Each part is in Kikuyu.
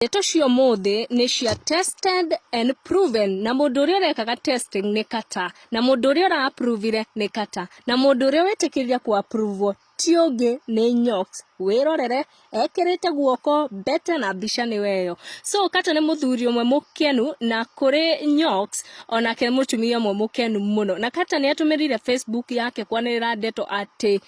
Ndeto cia ũmũthĩ nĩ cia tested and proven, na mũndũ ũrĩa ũrekaga testing nĩ Kata, na mũndũ ũrĩa ũra approvire nĩ Kata, na mũndũ ũrĩa wĩtĩkĩrire kũ approve ti ũngĩ nĩ Nyox. Wĩrorere ekĩrĩte guoko mbete na mbica nĩyo ĩyo. So Kata nĩ mũthuri ũmwe mũkenu na kũrĩ Nyox onake nĩ mũtumia ũmwe mũkenu mũno. Na Kata nĩ atũmĩrire Facebook yake kwanĩrĩra ndeto atĩ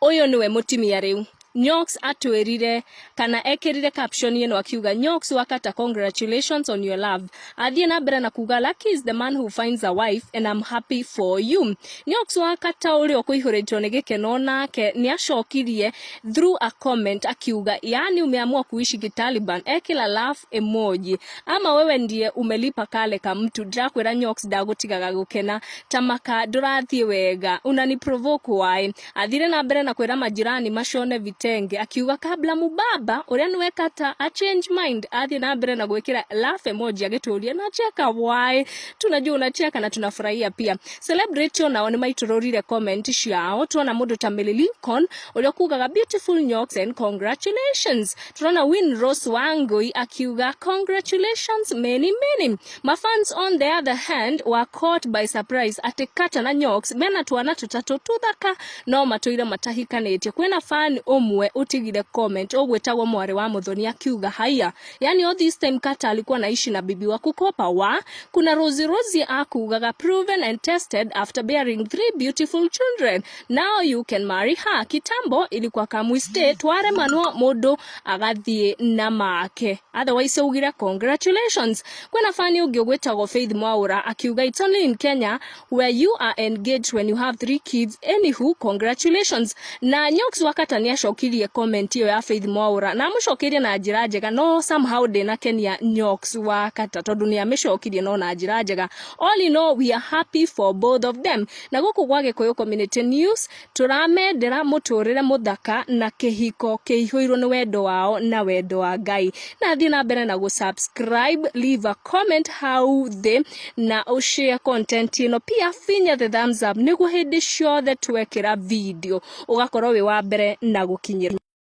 ũyũ nĩwe mũtumia rĩu. Nyox atwĩrire kana ekĩrire caption ĩno akiuga, "Nyox Wakata, congratulations on your love." Athiĩ na mbere na kuga, "Lucky is the man who finds a wife and I'm happy for you." Nyox Wakata ũrĩa ũkũihũrĩtwo nĩ gĩkeno nake nĩ acokirie through a comment akiuga, "Yani umeamua kuishi kitaliban?" Ekĩra laugh emoji. "Ama wewe ndiye umelipa kale ka mtu?" Ndĩrakwĩra Nyox ndagũtigaga gũkena tamaka ndũrathiĩ wega, unani provoke why? Athire na mbere na kwĩra majirani macone vitenge akiuga kabla mubaba ũrĩa nĩwe Kata a change mind. Athiĩ na mbere na gwĩkĩra laugh emoji agĩtũria, "Nacheka why?" Tunajua unacheka na tunafurahia pia. Celebrity onao nĩ maitũrũrire comment ciao. Tuona mũndũ ta Millie Lincoln ũrĩa kugaga, "Beautiful Nyox and congratulations." Turona Win Rose Wangui akiuga, "Congratulations many many." Mafans, on the other hand, were caught by surprise atĩ Kata na Nyox mena twana tũtatũ tũthaka no matũire matahikanĩtie. Kwĩna fan ũmwe ũtigire comment ũgwĩtagwo Mwarĩ wa Mũthoni akiuga, "Haya, yani all this time Kata alikuwa naishi na bibi wa kukopa wa?" Kuna Rosie Rosie akugaga, "Proven and tested after bearing three beautiful children. Now you can marry her. Kitambo ilikuwa kamwiste twaremanwo mũndũ agathiĩ na make." Otherwise augire congratulations. Kwĩna fani ũngĩ ũgwĩtagwo Faith Mwaura akiuga, "It's only in Kenya where you are engaged when you have three kids. Anywho, congratulations." Na Nyox Wakata nĩ acokirie comment ĩyo ya Faith Mwaura na amũcokerie na njĩra njega, no somehow ndĩnakenia Nyox Wakata tondũ nĩ amĩcokirie no na njĩra njega. All in all, we are happy for both of them. Na gũkũ gwa Gĩkũyũ Community News tũramendera mũtũrĩre mũthaka na kĩhiko kĩihũirwo nĩ wendo wao na wendo wa Ngai. Na thiĩ na mbere na gũ-subscribe, leave a comment hau thĩ na ũshare content ĩno. Pia finya the thumbs up nĩguo hĩndĩ ciothe twekĩra video ũgakorwo wĩ wa mbere na gũkinyĩra.